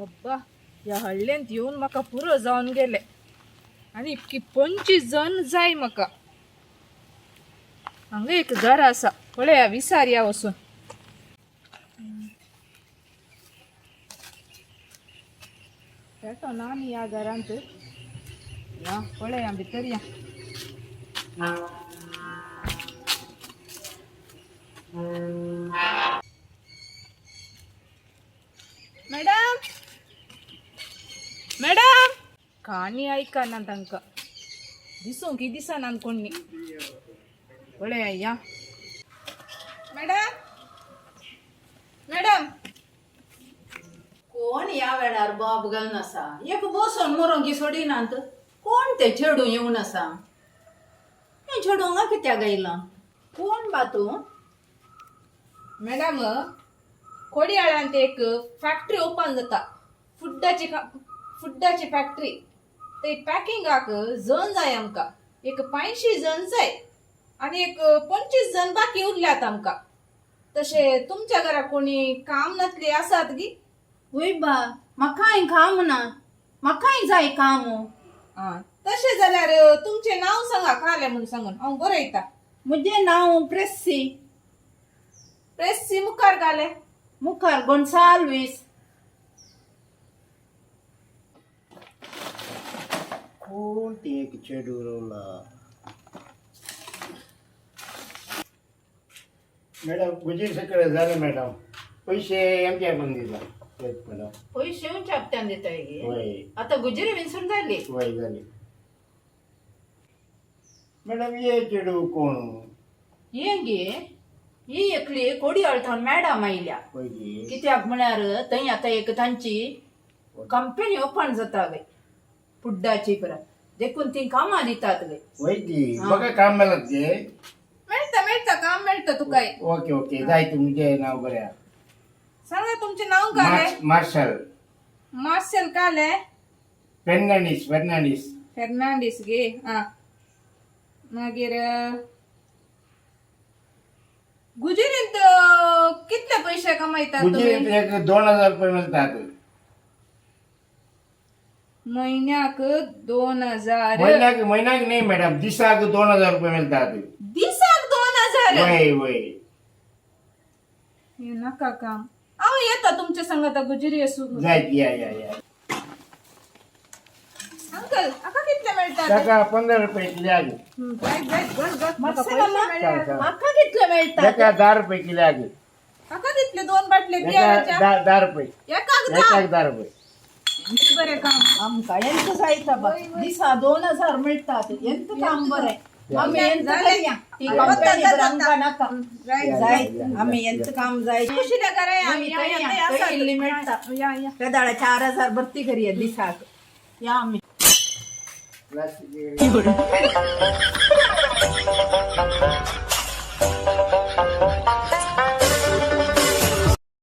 अब्बा, ह्या हळ्ळेंत येवन म्हाका पुरो जावन गेले आनी इतकी 25 जण जाय म्हाका. हांगा एक घर आसा, पळया विसार या वचून. पेटो ना न्ही ह्या घरांत. या पळया भितर या. मॅडम, मॅडम, काणी आयकना तांकां, दिसूंक दिसना कोणी. पळया या. Madam, madam. कोण ह्या वेळार बाब घालून आसा? एक बसून मरोंक सोडिनात. कोण ते चेडूं येवन आसा? हें चेडूं हांगा कित्याक आयलां? कोण बा तूं? मॅडम, कोडियाळांत एक फॅक्टरी ओपन जाता, फुड्डाची फुड्डाची फॅक्टरी. ते पॅकिंगाक जण जाय आमकां. एक 500 जण जाय आनी एक 25 जण बाकी उरल्यात आमकां. तशें तुमच्या घरा कोणी काम नासली आसात गी? वय बा, म्हाकाय काम ना, म्हाकाय जाय काम. आं, तशें जाल्यार तुमचें नांव सांगा खालें म्हणून सांगून हांव बरयता. म्हजें नांव प्रेस्सी. प्रेस्सी मुखार घालें? मुखार गोन्साल्वीस. कोण ते एक चेडूं रोवला? मॅडम, गुजीर सगळें जालें मॅडम. पयशे आमच्या करून दिला तेच मॅडम. पयशे उंच्या हप्त्यान दिताय गे? वय. आतां गुजरी विसरून जाली? वय, जाली मॅडम. ये चेडूं कोण? हें गे, ही एकली कोडियाळ थावन मॅडम आयल्या. वय गे. कित्याक म्हळ्यार थंय आतां एक तांची कंपनी ओपन जाता गे फुड्डाची परत, देखून ती कामां दितात गे. वय ती. हा. बघा, काम मेळत गे? मेळटा, मेळटा, काम मेळटा तुकाय. ओके ओके, जाय तुमचें नाव बऱ्या. सांगा, तुमचें नांव कालें? मार्शल. मार्शल कालें? फेर्नांडीस, फेर्नांडीस. फेर्नांडीस गे. आं, मागीर गुजरींत कितले पयशे कमायतात गुजीर तुमी? एक 2000 रुपये मेळतात. म्हयन्याक 2000? महिन्याक, महिन्याक नाही मॅडम, दिसाक 2000 रुपये मेळतात. दिसाक 2000? वय वय. हे नाका काम. हांव येता तुमच्या संगात गुजरी आसूं. जाय, या या या. अंकल, हाका कितले मेळटात? ताका 15 रुपये किल्याक. जायत जायत, बस बस, म्हाका मातशें पयशे मामा, मेळ्ळे. चाल. म्हाका कितले मेळटा? ताका 10 रुपये किल्याक. हाका कितले दोन बाटले ताका बियराच्या? 10 रुपये. एकाक 10? एकाक 10 रुपये. बरें काम. आमकां एंत जायता बा, दिसा 2000 मेळटात. एंत काम बरें, आमी एंत करया. ती कंपनी बरं आमकां नाका. जायत. जाय, आमी एंत काम जाय. खुशील्या घरा या आमी. आमी या, या, थंय थंय थंय आसात. इल्ली मेळटा. या या. तेदाळा 4000 भरती करया दिसाक. या आमी. प्लास्टिक.